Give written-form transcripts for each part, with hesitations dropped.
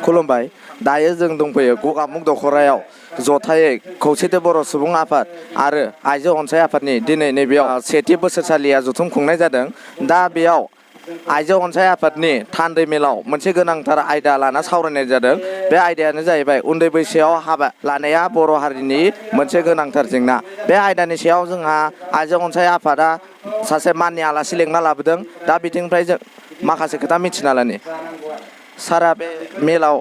खुलुमबाय दायो जों दंफैयो गगामुग दख'रायाव जथायै खौसेथि बर' सुबुं आफाद आरो आइजो अनसाय आफादनि दिनै नैबेयाव सेथि बोसोरसालिया जथुम खुंनाय जादों। दा बेयाव आइजो अनसाय आफादनि थान्दै मेलाव मोनसे गोनांथार आयदा लाना सावरायनाय जादों। बे आयदायानो जाहैबाय उन्दै बैसोआव हाबा लानाया बर' हारिनि मोनसे गोनांथार जेंना। बे आयदानि सायाव जोंहा आइजो अनसाय आफादा सासे माननि आलासि लेंना लाबोदों। दा बिथिंनिफ्राय जों माखासे खोथा मिथिना लानि। सारा बे मेलाव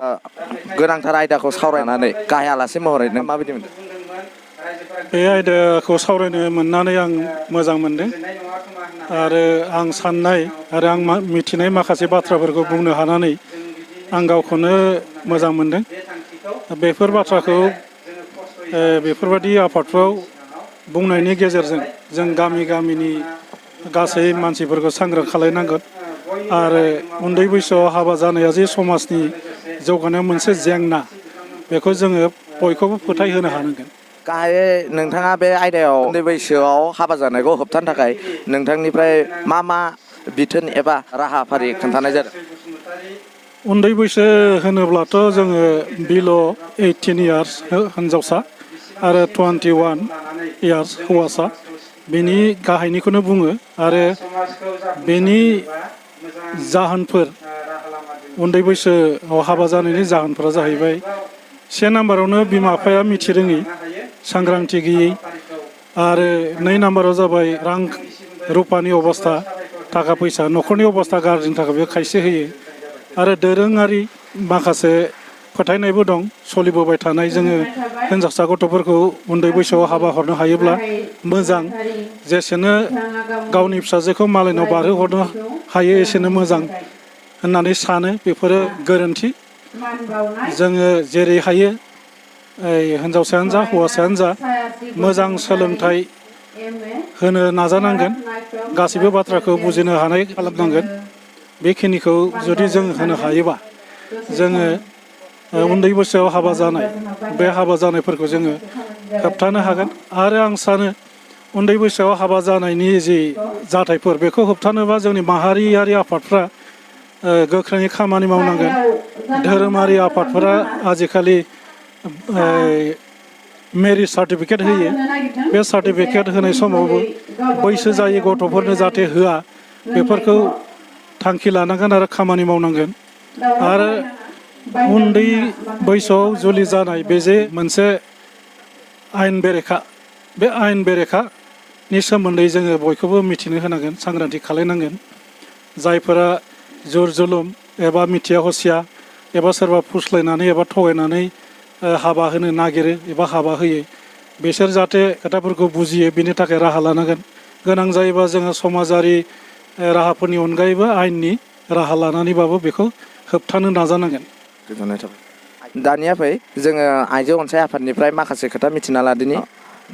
गोनांथार आयदाखौ सावरायनानै गाहाय आलासि महरै नों माबायदि मोनदों? बे आयदाखौ सावरायनो मोननानै आं मोजां मोनदों आरो आं साननाय आरो आं मिथिनाय माखासे बाथ्राफोरखौ बुंनो हानानै आं गावखौनो मोजां मोनदों। बेफोर बाथ्राखौ बेफोरबायदि आफादफ्राव बुंनायनि गेजेरजों जों गामिनि गासै मानसिफोरखौ सांग्रां खालायनांगोन आरो उन्दै बैसोआव हाबा जानाया जे समाजनि जौगानायाव मोनसे जेंना बेखौ जोङो बयखौबो फोथायहोनो हानांगोन। गाहायै नोंथाङा बे आयदायाव उन्दै बैसोआव हाबा जानायखौ होबथानो थाखाय नोंथांनिफ्राय मा बिथोन एबा राहाफारि खोन्थानाय जादों? उन्दै बैसो होनोब्लाथ' जोङो बिल' 18 इयार्स हिनजावसा आरो 21 इयार्स हौवासा बेनि गाहायनिखौनो बुङो आरो बेनि जाहोनफोर उन्दै बैसोआव हाबा जानायनि जाहोनफोरा जाहैबाय से नाम्बारावनो बिमा बिफाया मिथिरोङि सांग्रांथि गैयै आरो 2 नाम्बाराव जाबाय रां रुपानि अबस्था थाखा फैसा न'खरनि अबस्था गाज्रिनि थाखाय बे खायसे होयो आरो दोरोङारि माखासे फोथायनायबो दं सोलिबोबाय थानाय जोङो हिनजावसा गथ'फोरखौ उन्दै बैसोआव हाबा हरनो हायोब्ला मोजां जेसेनो गावनि फिसाजोखौ मालायनाव बारहोहरनो हायो एसेनो मोजां होननानै सानो बेफोरो गोरोन्थि। जोङो जेरै हायो हिनजावसायानो जा हौवासायानो जा मोजां सोलोंथाइ होनो नाजानांगोन गासैबो बाथ्राखौ बुजिनो हानाय खालामनांगोन। बेखिनिखौ जुदि जों होनो हायोबा जोङो उन्दै बैसोआव हाबा जानाय बे हाबा जानायफोरखौ जोङो होबथानो हागोन आरो आं सानो उन्दै बैसोआव हाबा जानायनि जि जाथायफोर बेखौ होबथानोबा जोंनि माहारियारि आफादफ्रा गोख्रोङै खामानि मावनांगोन। धोरोमारि आफादफोरा आजिखालि मेरिज सार्टिफिकेट होयो बे सार्टिफिकेट होनाय समावबो बैसो जायै गथ'फोरनो जाहाथे होआ बेफोरखौ थांखि लानांगोन आरो खामानि मावनांगोन। आरो उन्दै बैसोआव जुलि जानाय बे जे मोनसे आयेन बेरेखा बे आयेन बेरेखानि सोमोन्दै जोङो बयखौबो मिथिनो होनांगोन सांग्रांथि खालायनांगोन। जायफोरा जुर जुलुम एबा मिथिया हसिया एबा सोरबा फुस्लायनानै एबा थगायनानै हाबा होनो नागिरो एबा हाबा होयो बिसोर जाहाथे खोथाफोरखौ बुजियो बिनि थाखाय राहा लानांगोन। गोनां जायोबा जोङो समाजारि राहाफोरनि अनगायैबो आयेननि राहा लानानैबाबो बेखौ होबथानो नाजानांगोन। गोजोननाय थाबाय। दानिया फै जोङो आइजो अनसाय आफादनिफ्राय माखासे खोथा मिथिना लादिनि।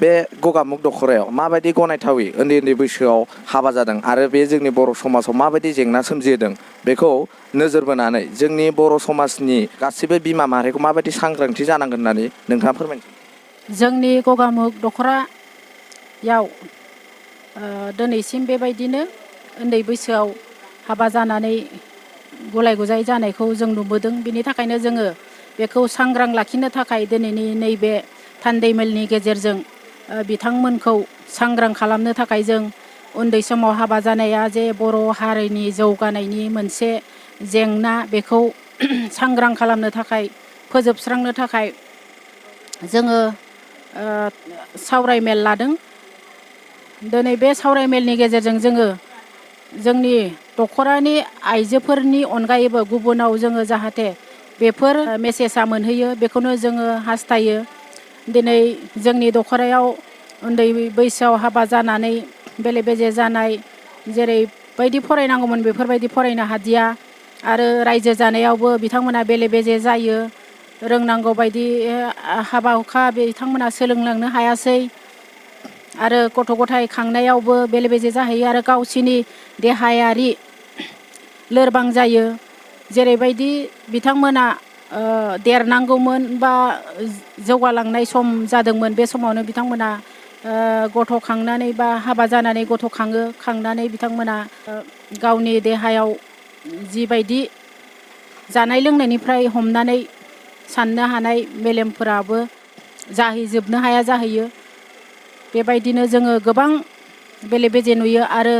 बे गगामुग दख'रायाव माबायदि गनायथावै उन्दै बैसोआव हाबा जादों आरो बे जोंनि बर' समाजाव माबायदि जेंना सोमजिहोदों बेखौ नोजोर बोनानै जोंनि बर' समाजनि गासैबो बिमा माहारिखौ माबायदि सांग्रांथि जानांगोन होननानै नोंथाङा फोरमायनो? जोंनि गगामुग दख'रायाव दिनैसिम बेबायदिनो उन्दै बैसोआव हाबा जानानै गुलाय गुजाय जानायखौ जों नुबोदों। बिनि थाखायनो जोङो बेखौ सांग्रां लाखिनो थाखाय दिनैनि नैबे थान्दै मेलनि गेजेरजों बिथांमोनखौ सांग्रां खालामनो थाखाय जों उन्दै समाव हाबा जानाया जे बर' हारिनि जौगानायनि मोनसे जेंना बेखौ सांग्रां खालामनो थाखाय फोजोबस्रांनो थाखाय जोङो सावरायमेल लादों। दिनै बे सावरायमेलनि गेजेरजों जोङो जोंनि दख'रानि आइजोफोरनि अनगायैबो गुबुनाव जोङो जाहाथे बेफोर मेसेजआ मोनहैयो बेखौनो जोङो हास्थायो। दिनै जोंनि दख'रायाव उन्दै बैसोआव हाबा जानानै बेले बेजे जानाय जेरैबायदि फरायनांगौमोन बेफोरबायदि फरायनो हादिया आरो रायजो जानायावबो बिथांमोना बेले बेजे जायो। रोंनांगौ बायदि हाबा हुखा बिथांमोना सोलोंलांनो हायासै आरो गथ' गथाय खांनायावबो बेले बेजे जाहैयो आरो गावसिनि देहायारि लोरबां जायो। जेरैबायदि बिथांमोना देरनांगौमोन बा जौगालांनाय सम जादोंमोन बे समावनो बिथांमोना गथ' खांनानै बा हाबा जानानै गथ' खांनानै बिथांमोना गावनि देहायाव जिबायदि जानाय लोंनायनिफ्राय हमनानै साननो हानाय मेलेमफोराबो जाहैजोबनो हाया जाहैयो। बेबायदिनो जोङो गोबां बेले बेजे नुयो आरो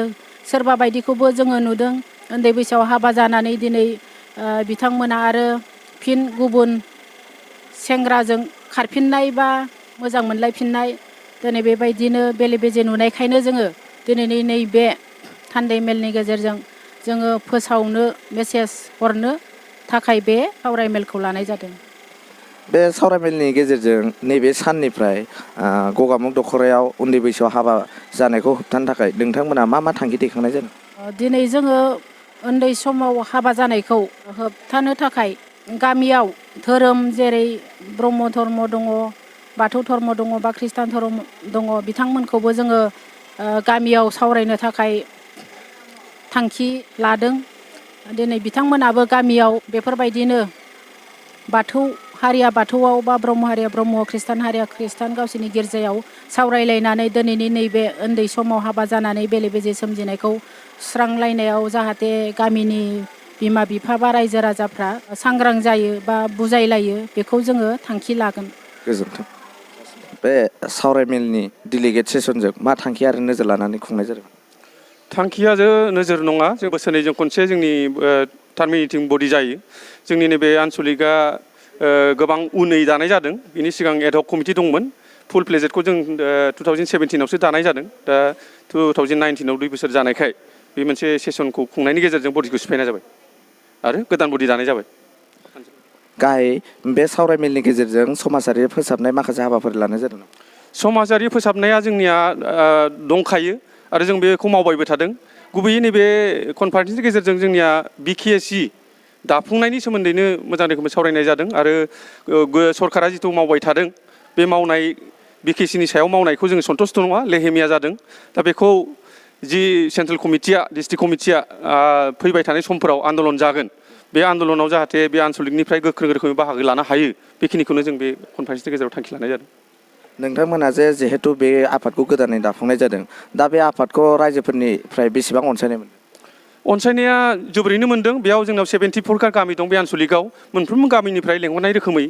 सोरबा बायदिखौबो जोङो नुदों उन्दै बैसोआव हाबा जानानै दिनै बिथांमोना आरो फिन गुबुन सेंग्राजों खारफिननाय बा मोजां मोनलायफिननाय दिनै बेबायदिनो बेले बेजे नुनायखायनो जोङो दिनैनि नैबे थान्दै मेलनि गेजेरजों जोङो फोसावनो मेसेज हरनो थाखाय बे सावरायमेलखौ लानाय जादों। बे सावरायमेलनि गेजेरजों नैबे साननिफ्राय गगामुग दख'रायाव उन्दै बैसोआव हाबा जानायखौ होबथानो थाखाय नोंथांमोना मा थांखि दैखांनाय जादों? दिनै जोङो उन्दै समाव हाबा जानायखौ होबथानो थाखाय गामियाव धोरोम जेरै ब्रह्म धर्म दङ, बाथौ धर्म दङ बा ख्रिस्टान धर्म दङ बिथांमोनखौबो जोङो गामियाव सावरायनो थाखाय थांखि लादों। दिनै बिथांमोनाबो गामियाव बेफोरबायदिनो बाथौ हारिया बाथौआव बा ब्रह्म हारिया ब्रह्म, ख्रिस्टान हारिया ख्रिस्टान गावसोरनि गिर्जायाव सावरायलायनानै दिनैनि नैबे उन्दै समाव हाबा जानानै बेले बेजे सोमजिनायखौ सुस्रांलायनायाव जाहाथे गामिनि बिमा बिफा बा रायजो राजाफ्रा सांग्रां जायो बा बुजायलायो बेखौ जोङो थांखि लागोन। गोजोन्थों। बे सावरायमेलनि डेलिगेट सेसनजों मा थांखि आरो नोजोर लानानै खुंनाय जादों? थांखिया नोजोर नङा, जों बोसोरनैजों खनसे जोंनि टार्म मिटिं बडि जायो। जोंनि नैबे आनसलिकआ गोबां उनै दानाय जादों। बिनि सिगां एडहक कमिटि दंमोन। फुल प्लेजेटखौ जों 2017आवसो दानाय जादों। दा 2019आव 2 बोसोर जानायखाय बे मोनसे सेसनखौ खुंनायनि गेजेरजों बडिखौ सिफायनाय जाबाय आरो गोदान बडि दानाय जाबाय। गाहाय बे सावरायमेलनि गेजेरजों समाजारि फोसाबनाय माखासे हाबाफारि लानाय जादों। समाजारि फोसाबनाया जोंनिया दंखायो आरो जों बेखौ मावबायबो थादों। गुबैयै नैबे कनफारेन्सनि गेजेरजों जोंनिया बिकेएसि दाफुंनायनि सोमोन्दैनो मोजां रोखोमै सावरायनाय जादों आरो सरकारा जिथु मावबाय थादों बे मावनाय बिकेएसिनि सायाव मावनायखौ जों सन्तुष्ट नङा, लेहेमिया जादों। दा बेखौ जि सेन्ट्रेल कमिटिया डिस्ट्रिक्ट कमिटिया फैबाय थानाय समफोराव आन्दलन जागोन, बे आन्दलनाव जाहाथे बे आनसलिकनिफ्राय गोख्रों रोखोमै बाहागो लानो हायो बेखिनिखौनो जों बे कनफारेन्सनि गेजेराव थांखि लानाय जादों। नोंथांमोना जिहेतु बे आफादखौ गोदानै दाफुंनाय जादों, दा बे आफादखौ रायजोफोरनिफ्राय बेसेबां अनसायनाय मोनदों? अनसायनाया जोबोरैनो मोनदों। बेयाव जोंनाव 74 गामि दं बे आनसलिकआव। मोनफ्रोमबो गामिनिफ्राय लेंहरनाय रोखोमै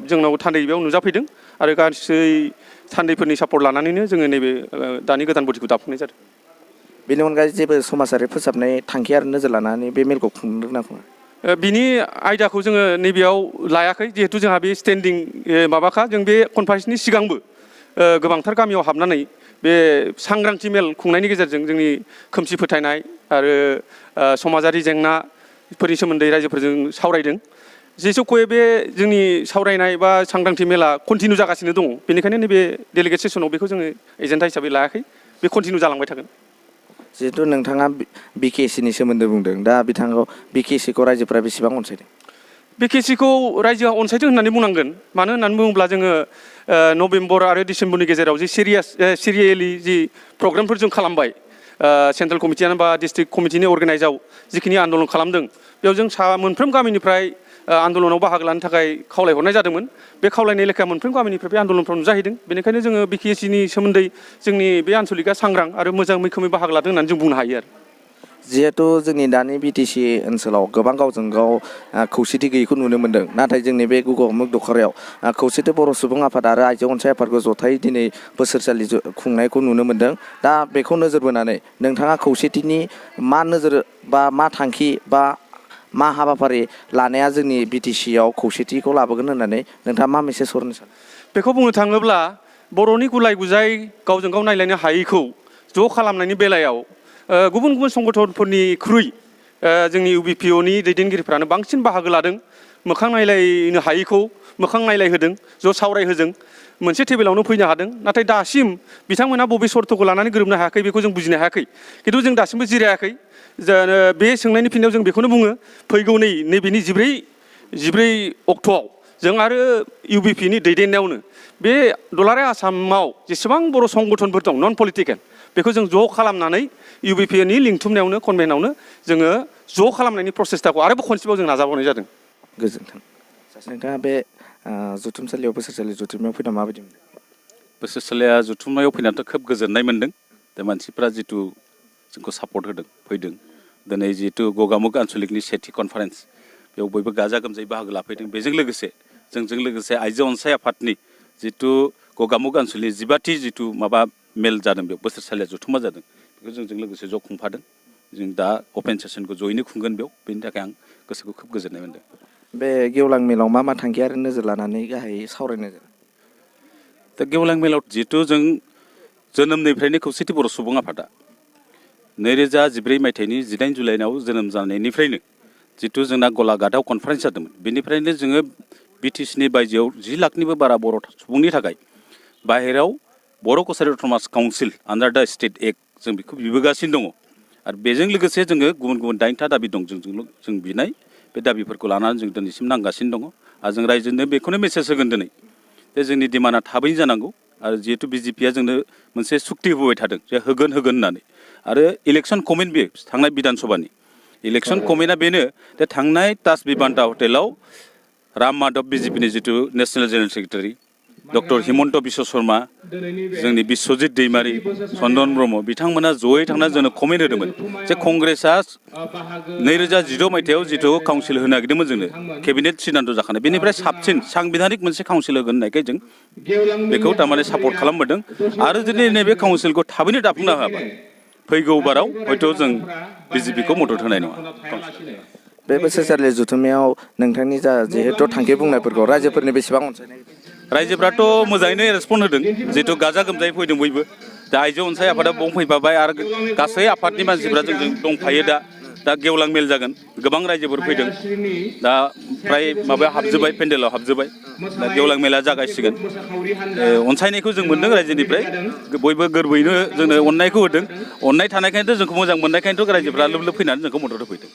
जोंनाव थान्दै बेयाव नुजाफैदों आरो गासै थान्दैफोरनि सापर्ट लानानैनो जोङो नैबे दानि गोदान बडिखौ दाफुंनाय जादों। बेनि अनगायै जेबो समाजारि फोसाबनाय थांखि आरो नोजोर लानानै बे मेलखौ खुंदों ना खुङा? बिनि आयदाखौ जोङो नैबेयाव लायाखै, जिहेथु जोंहा बे स्टेन्डिं माबाखा। जों बे कनफारेन्सनि सिगांबो गोबांथार गामियाव हाबनानै बे सांग्रांथि मेल खुंनायनि गेजेरजों जोंनि खोमसि फोथायनाय आरो समाजारि जेंनाफोरनि सोमोन्दै रायजोफोरजों सावरायदों। जेसेखि बे जोंनि सावरायनाय बा सांग्रांथि मेला कन्टिनिउ जागासिनो दङ, बेनिखायनो नैबे डेलिगेट सेसनाव बेखौ जोङो एजेन्डा हिसाबै लायाखै। बे कन्टिनिउ जालांबाय थागोन। जिहेतु नोंथाङा बिकेएसिनि सोमोन्दै बुंदों, दा बिथांखौ बिकेएसिखौ रायजोफोरा बेसेबां अनसायदों? बिकेएसिखौ रायजोआ अनसायदों होननानै बुंनांगोन। मानो होननानै बुङोब्ला जोङो नभेम्बर आरो डिसेम्बरनि गेजेराव जि सिरियेलि जि प्रग्रामफोर जों खालामबाय, सेन्ट्रेल कमिटियानो बा डिस्ट्रिक्ट कमिटिनि अर्गेनाइजाव जिखिनि आन्दलन खालामदों, बेयाव जों मोनफ्रोम गामिनिफ्राय आन्दलनाव बाहागो लानो थाखाय खावलायहरनाय जादोंमोन। बे खावलायनाय लेखा मोनफ्रोम गामिनिफ्राय बे आन्दलनफ्राव नुजाहैदों। बेनिखायनो जोङो बिकेएसिनि सोमोन्दै जोंनि बे आनसलिकआ सांग्रां आरो मोजां मैखोमै बाहागो लादों होननानै जों बुंनो हायो आरो। जिहेतु जोंनि दानि बिटिसि ओनसोलाव गोबां गावजों गाव खौसेथि गैयैखौ नुनो मोन्दों, नाथाय जोंनि बे गगामुग दख'रायाव खौसेथि बर' सुबुं आफाद आरो आइजो अनसाय आफादखौ जथायै दिनै बोसोरसालि खुंनायखौ नुनो मोन्दों। दा बेखौ नोजोर बोनानै नोंथाङा खौसेथिनि मा नोजोर बा मा थांखि बा मा हाबाफारि लानाया जोंनि बिटिसियाव खौसेथिखौ लाबोगोन होननानै नोंथाङा मा मेसेज हरनो सानो? बेखौ बुंनो थाङोब्ला बर'नि गुलाय गुजाय गावजों गाव नायलायनो हायैखौ ज' खालामनायनि बेलायाव गुबुन गुबुन संगठनफोरनिख्रुइ जोंनि इउबिपिअनि दैदेनगिरिफ्रानो बांसिन बाहागो लादों। मोखां नायलायनो हायैखौ मोखां नायलायहोदों, ज' सावरायहोदों, मोनसे टेबोलावनो फैनो हादों। नाथाय दासिम बिथांमोना बबे सर्तखौ लानानै गोरोबनो हायाखै बेखौ जों बुजिनो हायाखै। खिन्थु जों दासिमबो जिरायाखै। बे सोंनायनि फिननायाव जों बेखौनो बुङो, फैगौ नैबेनि 14 अक्ट'आव जों आरो इउबिपिनि दैदेननायावनो बे दुलाराय आसामाव जेसेबां बर' संगठनफोर दं नन पलिटिकेल, बेखौ जों ज' खालामनानै इउबिपिनि लिंथुमनायावनो कनभेनावनो जोङो ज' खालामनायनि प्रसेसटाखौ आरोबाव खनसेबाव जों नाजाबावनाय जादों। गोजोन्थों। नोंथाङा बे जथुमसालियाव बोसोरसालि जथुमायाव फैना माबायदि मोनदों? बोसोरसालिया जथुम्मायाव फैनानैथ' खोब गोजोननाय मोन्दों। दा मानसिफ्रा जिथु जोंखौ सापर्ट होदों, फैदों। दिनै जिहेतु गगामुग आनसलिकनि सेथि कनफारेन्स, बेयाव बयबो गाजा गोमजायै बाहागो लाफैदों। बेजों लोगोसे जोंजों लोगोसे आइजो अनसाय आफादनि जिथु गगामुग आनसलिक 12थि जिथु माबा मेल जादों बेयाव बोसोरसालिया जथुम्मा जादों बेखौ जोंजों लोगोसे ज' खुंफादों। जों दा अपेन सेसनखौ जयैनो खुंगोन बेयाव, बेनि थाखाय आं गोसोखौ खोब गोजोननाय मोनदों। बे गेवलां मेलाव मा थांखि आरो नोजोर लानानै गाहायै सावरायनाय जादों? दा गेवलां मेलाव जिहेथु जों जोनोमनिफ्रायनो खौसेथि बर' सुबुं आफादा 2014 मायथाइनि 18 जुलाइआव जोनोम जानायनिफ्रायनो जिहेथु जोंना गलाघाटआव कनफारेन्स जादोंमोन, बेनिफ्रायनो जोङो बिटिसिनि बायजोआव 10 लाखनिबो बारा बर' सुबुंनि थाखाय बाहेराव बर' कसारि अट'नमास काउन्सिल आन्डार दा स्टेट एक्ट जों बेखौ बिबोगासिनो दङ। आरो बेजों लोगोसे जोङो गुबुन गुबुन 8था दाबि दं जों बिनाय, बे दाबिफोरखौ लानानै जों दिनैसिम नांगासिनो दङ। आरो जों रायजोनो बेखौनो मेसेज होगोन दिनै जे जोंनि डिमान्डआ थाबैनो जानांगौ। आरो जिहेतु बिजेपिया जोंनो मोनसे सुक्ति होबाय थादों जे होगोन होननानै, आरो इलेक्सन कमेन्ट बे थांनाय बिधान सभानि इलेक्सन कमेन्टआ बेनो जे थांनाय ताज बिबान्टा हटेलाव राम माधव बिजेपिनि जिथु national general secretary doctor Himanta Biswa Sharma, जोंनि बिश्वजित दैमारि, चन्दन ब्रह्म बिथांमोना जयै थांना जोंनो कमेन्ट होदोंमोन जे कंग्रेसआ 2016 मायथाइयाव जिथु काउन्सिल होनो नागिरदोंमोन जोंनो केबिनेट सिद्धान्त जाखानाय, बेनिफ्राय साबसिन सांबिधानिक मोनसे काउन्सिल होगोन होननायखाय जों बेखौ थारमाने सापर्ट खालामबोदों। आरो जुदि नैबे काउन्सिलखौ थाबैनो दाफुंनो हायाबा फैगौ बाराव हयथ' जों बिजेपिखौ मदद होनाय नङा। बे बोसोरसालि जथुम्मायाव नोंथांनि जिहेतु थांखि बुंनायफोरखौ रायजोफोरनि बेसेबां अनसायनाय? रायजोफ्राथ' मोजाङैनो रेसपन्ड होदों, जिहेतु गाजा गोमजायै फैदों बयबो। दा आइजो अनसाय आफादा बाव फैफाबाय आरो गासै आफादनि मानसिफ्रा जोंजों दंफायो। दा गेवलां मेल जागोन, गोबां रायजोफोर फैदों। दा फ्राय माबायाव हाबजोब्बाय, पेन्डेलाव हाबजोब्बाय। दा गेवलां मेला जागायसिगोन। अनसायनायखौ जों मोन्दों रायजोनिफ्राय, बयबो गोरबोयैनो जोंनो अननायखौ होदों। अननाय थानायखायनोथ' जोंखौ मोजां मोननायखायनोथ' रायजोफ्रा लोब लोब फैनानै जोंखौ मदद होफैदों।